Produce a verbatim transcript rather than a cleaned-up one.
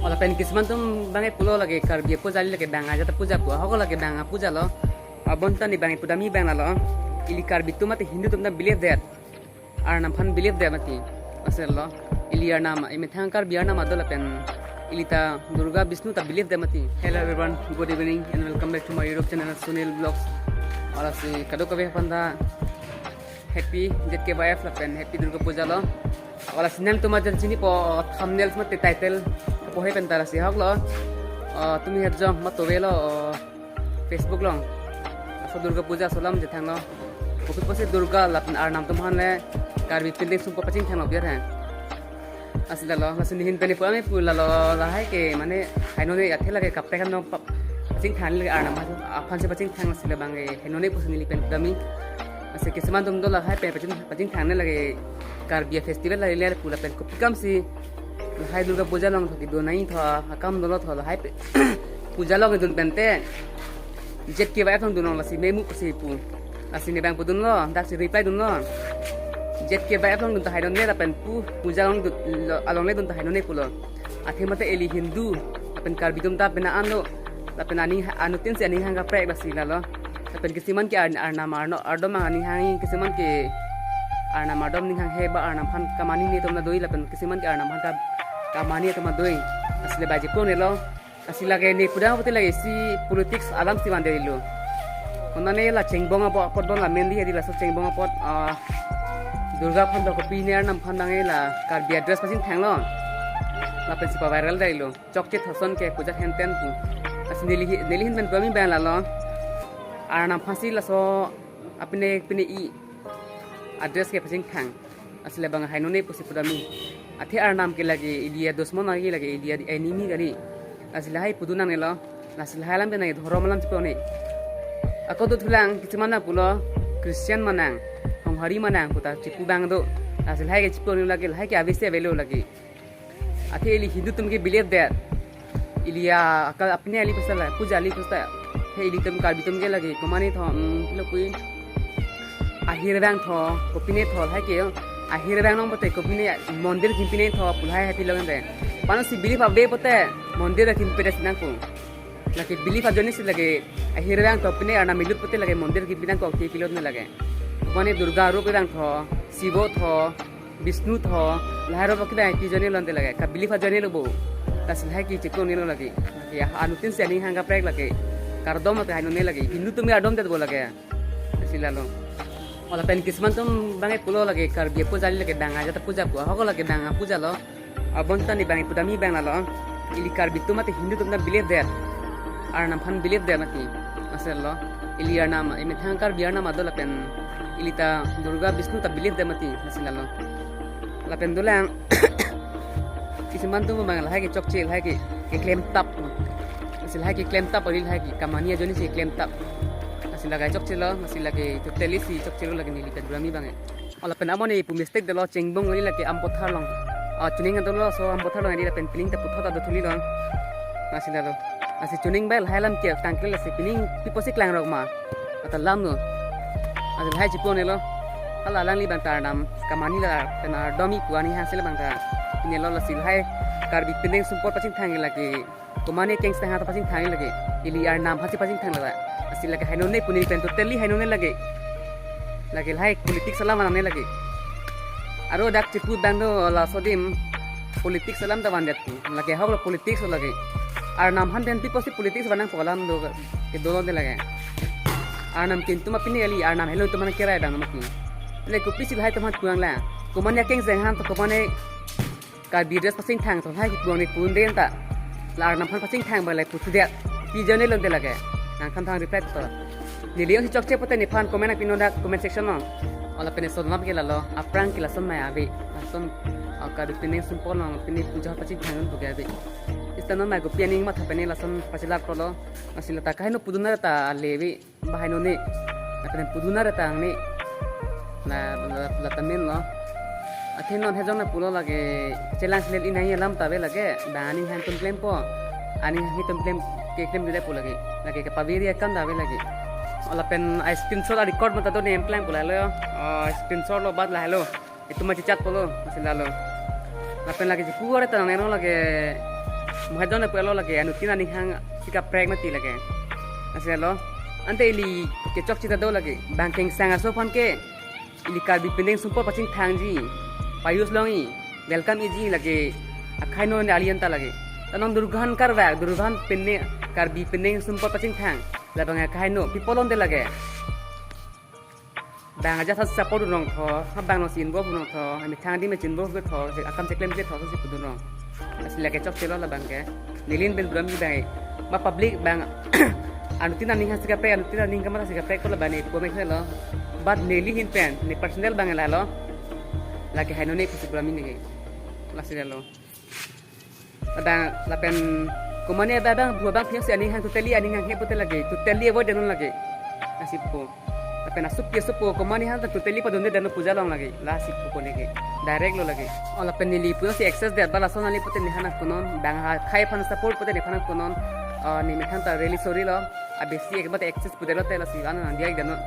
Lapen kisuman atum bang pulo lake Karbi apuja kali, lake bang ajat apuja pu, ahok lake bang apuja lo. Abonta ne bang pudam abang lalo. Ili Karbi atum mate Hindu atum ta believe that Arnam aphan believe that mati. Asel lo. Ili Arnam, emethang Karbi Arnam adol lapen ili ta Durga Vishnu ta believe that mati. Hello everyone, good evening and welcome back to my YouTube channel Sunil Vlogs. Lasi kadokave aphan ta happy Z K Y F lapen happy Durga Puja lo. Lasi nangtum ajan chinipo, thumbnails mate title po he pen ta lasi ahok lo. Ah, tumi het jong mato avelo, ah, Facebook along. Laso Durga Puja aso alam chethang lo. Kopi pusi Durga lapen Arnam atum aphan le Karbi pindeng sumpot pachingthang lo biar hai. Lasi lalo, lasi nehin pen pu ame pu lalo, lahai ke mane haino ne athe lake kaprek an no pa-, pachingthang le Arnam aphan si pachingthang, lasi labang ke haino ne pusi neli pen kami. Lasi kisuman atum do lahai pen paching, pachingthang ne lake Karbi festival lake le pu lapen kopi kam si lahai Durga Puja along tho kedo nai tho, akam dolo tho lahai pe puja along dun pen te Z K Y F along dun long lasi memu pusi pu. Lasi ne bang pudun lo, dak si reply dun lo. Z K Y F along dun ta haino ne lapen pu, puja along dun lo, along le dun ta haino ne pulo. Athe mate ili Hindu lapen Karbi atum ta pena an lo. Lapen aning ha-, anuttin si aning hang kaprek lasi lalo. Lapen kisuman ke Ar-, Arnam Arno, ardom aning hang, kisuman ke Arnam ardom ning hang he ba Arnam aphan kamani ne atum ta doi lapen kisuman ke Arnam aphan ka-, kamani atum ta doi. Lasi le baji ko ne lo. Lasi lake ne pudam pute lake isi politics alam si van dei lo. Konane la chengbong apot, apot bon la mendi hedi laso chengbong apot, ah, Durga aphan do kopi ne Arnam aphan bang la Karbi dress pachingthang lo. Lapen si pa viral dei lo. Chokche thason ke puja henten pu. Lasi neli hi-, neli hin pen kami bang lalo. Arnam aphan si laso apine pine i dress ke pachingthang. Lasi labang haino ne pusi pudam. Athe Arnam ke lake ili adushman lake, lake ili a-enemy kali. Lasi lahai pudun nang ne lo. Lasi lahai alam pen nang dhorom alam chipo ne. Ako do thulang kisuman nang pulo Christian manang, Honghari manang pu ta chipu bang do. Lasi lahai ke chipo ne lake, lahai ke avese avelo lake. Athe ili Hindu atum ke believe that ili a, akal apine ali pusi la, puja ali pusi ta. He ilitum Karbi atum ke lake komane tho, mm, pilo pui. Ahir vang tho, kopine tho, lahai ke. Ahir vang along pute kopine mondir kimpine tho, pu lahai happy long de. Pano si believe ave pute mondir kimpi det nangkok. Lake believe ajoine si lake ahir vang tho pine Arnam ilut pute lake mondir kimpi nangkok ke pilot ne lake. Komane Durga rup vang tho, Sibo tho, Vishnu tho, lahai rup ke bang pi ajoine lonte lake, ka believe ajoine lo bo. Lasi lahai ke chiklo ne lo lake. Lake anuttin si aning hang kaprek lake. Kardom lake haino ne lake. Hindu atum ke ardom det bo lake. Lasi lalo. Lapen kisuman atum bang pulo lake Karbi apuja kali, lake bang ajat apuja pu, ahok lake bang apuja lo. Abonta ne bang pudam abang lalo. Ili Karbi atum mate Hindu atum ta believe that Arnam aphan believe that mati. Asel lo. Ili Arnam, emethang Karbi Arnam adol lapen ili ta Durga Vishnu ta believe that mati. Asel lalo. Lapen dolang. Kisuman atum bang lahai ke chokche, lahai ke, keklem tap. Lasi lahai keklem tap, lahai ke kamani ajoine si keklem tap. Lasi lake chokche lo, lasi lake totally si chokche lo lake neli pen pudam abang. Lapen amo ne pu mistake dolo, chengbong kali lake Ampothar along. Ah, chuning dolo laso Ampothar along, neli lapen pining ta puthot ta do thuli lo. Lasi lalo. Lasi chuning bai lahai alam ke tangkil lasi pining pi pusi klang rok ma. Ata lam lo. Lasi lahai chipo ne lo. Hala alangli bang ta Arnam kamani la pen ardom ipu aning hang si la bang ta. Pine lo lasi lahai Karbi pindeng sumpot pachingthang lake. Komane kengstang ha ta pachingthang lake. Ili Arnam aphan si pachingthang lake. Lasi lake haino ne pu neli pen totally haino ne lake. Lake lahai politics alam nang ne lake. Aro dak chipu bang do laso adim politics alam ta van det. Lake ahok lo politics lo lake. Arnam aphan pen pi pusi politics van nangpo alam do ke dolo de lake. Arnam ke itum apine kali, Arnam helo itum aphan kerai dam mati. Lake kopisi lahai atum aphan pulang la. Komane kengstang ha ta komane Karbi dress pachingthang tho lahai ke puang ne pun den ta. La Arnam aphan pachingthang ba lahai puthu det. Pi ajoine lonte lake. Nangthan thang reply to. Neli jongsi chokche pute nephan comment nangpi non dak comment section along. Lapen eson lam ke lalo. Aphrang ke lason mai ave. Lason, ah, Karbi pindeng sumpot along pine puja pachingthang dun pu ke ave. Seta non mai kopi aning matha pen ne lason pachilak pulo. Lasi la ta kahaino pudun ra ta ale ave. Ba haino ne. Lapen pudun ra ta ang ne. La, la, la ta men lo. Athe non hejong na pulo lake. Challenge le inai alam ta ave lake. Ba aning hang atum klempo. Aning hang atum klem, keklem dile pu lake. Lake kepaviri akam ta ave lake. Lapen a screenshot a record mata do ne em klang pu lalo. Ah, screenshot lo bat lahelo. Itum ma chichat pulo, lasi lalo. Lapen lake chipu are ta nang ne lo lake. Mohai don pu alo lake, anuttin aning hang si kaprek mati lake. Lasi lo, ante ili kechokche ta do lake, bang kengsang aso aphan ke, ili Karbi pindeng sumpot pachingthangji, payus longji, welcome iji lake, akhai no ne alian ta lake. Ta non Durgahan karvak, Durgahan pindeng, Karbi pindeng sumpot pachingthang, labang akhai no, people on de lake. Bang ajat support dunrong tho, ha bang no si involve dunrong tho, amethang adim me involve tho, si akam si klemkle tho, si pudunrong. Lasi lake chokche lo labang ke. Neli pen program bang, ma public bang, anuttin aning hang si kaprek, anuttin aning kamatha si kaprek ko labang ne pu me lo. But neli ahin pen, ne personal bang la lo. Lake hai no ne pusi program ne ke. Lasi lo. Labang lapen komane abang, abang, abang phiang si aning hang totally aning hang he pute lake, totally avoid danon lake. Lasi pu. Lapen asup ke asup pu komane hang totally padun de danon puja along lake. Lasi pu kone ke. Direct lo lake. O lapen neli pu si access de bala son ali pute ne hana konon. Bang akhai aphan support pute nephan konon. O ne methang ta really sorry lo. Abesi ek bate access pute lo te lasi ana dia danon.